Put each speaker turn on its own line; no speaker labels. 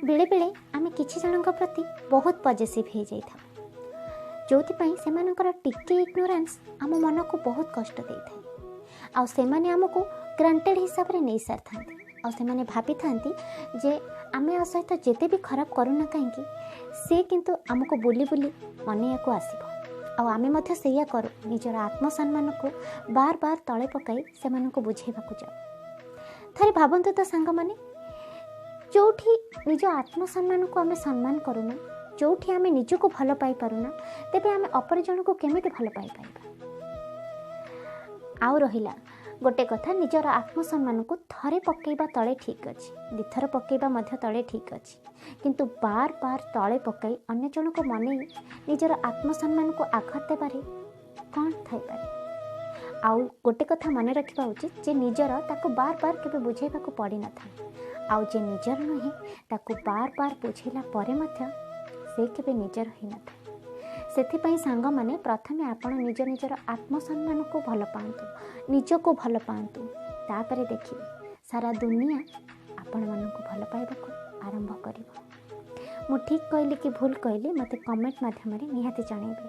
ବେଳେବେଳେ ଆମେ କିଛି ଜଣଙ୍କ ପ୍ରତି ବହୁତ ପଜେସିଭ୍ ହେଇଯାଇଥାଉ, ଯେଉଁଥିପାଇଁ ସେମାନଙ୍କର ଟିକେ ଇଗ୍ନୋରାନ୍ସ ଆମ ମନକୁ ବହୁତ କଷ୍ଟ ଦେଇଥାଏ। ଆଉ ସେମାନେ ଆମକୁ ଗ୍ରାଣ୍ଟେଡ଼ ହିସାବରେ ନେଇସାରିଥାନ୍ତି, ଆଉ ସେମାନେ ଭାବିଥାନ୍ତି ଯେ ଆମେ ଆ ସହିତ ଯେତେ ବି ଖରାପ କରୁନା କାହିଁକି, ସେ କିନ୍ତୁ ଆମକୁ ବୁଲି ବୁଲି ମନେଇବାକୁ ଆସିବ। ଆଉ ଆମେ ମଧ୍ୟ ସେଇଆ କରୁ, ନିଜର ଆତ୍ମସମ୍ମାନକୁ ବାର ବାର ତଳେ ପକାଇ ସେମାନଙ୍କୁ ବୁଝେଇବାକୁ ଯାଉ। ଥରେ ଭାବନ୍ତୁ ତ ସାଙ୍ଗମାନେ, ଯେଉଁଠି ନିଜ ଆତ୍ମସମ୍ମାନକୁ ଆମେ ସମ୍ମାନ କରୁନା, ଯେଉଁଠି ଆମେ ନିଜକୁ ଭଲ ପାଇପାରୁନା, ତେବେ ଆମେ ଅପର ଜଣକୁ କେମିତି ଭଲ ପାଇପାରିବା? ଆଉ ରହିଲା ଗୋଟେ କଥା, ନିଜର ଆତ୍ମସମ୍ମାନକୁ ଥରେ ପକାଇବା ତଳେ ଠିକ୍ ଅଛି, ଦୁଇଥର ପକାଇବା ମଧ୍ୟ ତଳେ ଠିକ୍ ଅଛି, କିନ୍ତୁ ବାର ବାର ତଳେ ପକାଇ ଅନ୍ୟ ଜଣକୁ ମନେଇ ନିଜର ଆତ୍ମସମ୍ମାନକୁ ଆଘାତ ଦେବାରେ କ'ଣ ଥାଇପାରେ? ଆଉ ଗୋଟେ କଥା ମନେ ରଖିବା ଉଚିତ ଯେ ନିଜର ତାକୁ ବାର ବାର କେବେ ବୁଝେଇବାକୁ ପଡ଼ିନଥାଏ, ଆଉ ଯେ ନିଜର ନୁହେଁ ତାକୁ ବାର ବାର ବୁଝେଇଲା ପରେ ମଧ୍ୟ ସେ କେବେ ନିଜର ହୋଇନଥାଏ। ସେଥିପାଇଁ ସାଙ୍ଗମାନେ, ପ୍ରଥମେ ଆପଣ ନିଜ ନିଜର ଆତ୍ମସମ୍ମାନକୁ ଭଲ ପାଆନ୍ତୁ, ନିଜକୁ ଭଲ ପାଆନ୍ତୁ, ତାପରେ ଦେଖିବେ ସାରା ଦୁନିଆ ଆପଣମାନଙ୍କୁ ଭଲ ପାଇବାକୁ ଆରମ୍ଭ କରିବ। ମୁଁ ଠିକ୍ କହିଲି କି ଭୁଲ କହିଲି, ମୋତେ କମେଣ୍ଟ ମାଧ୍ୟମରେ ନିହାତି ଜଣାଇବେ।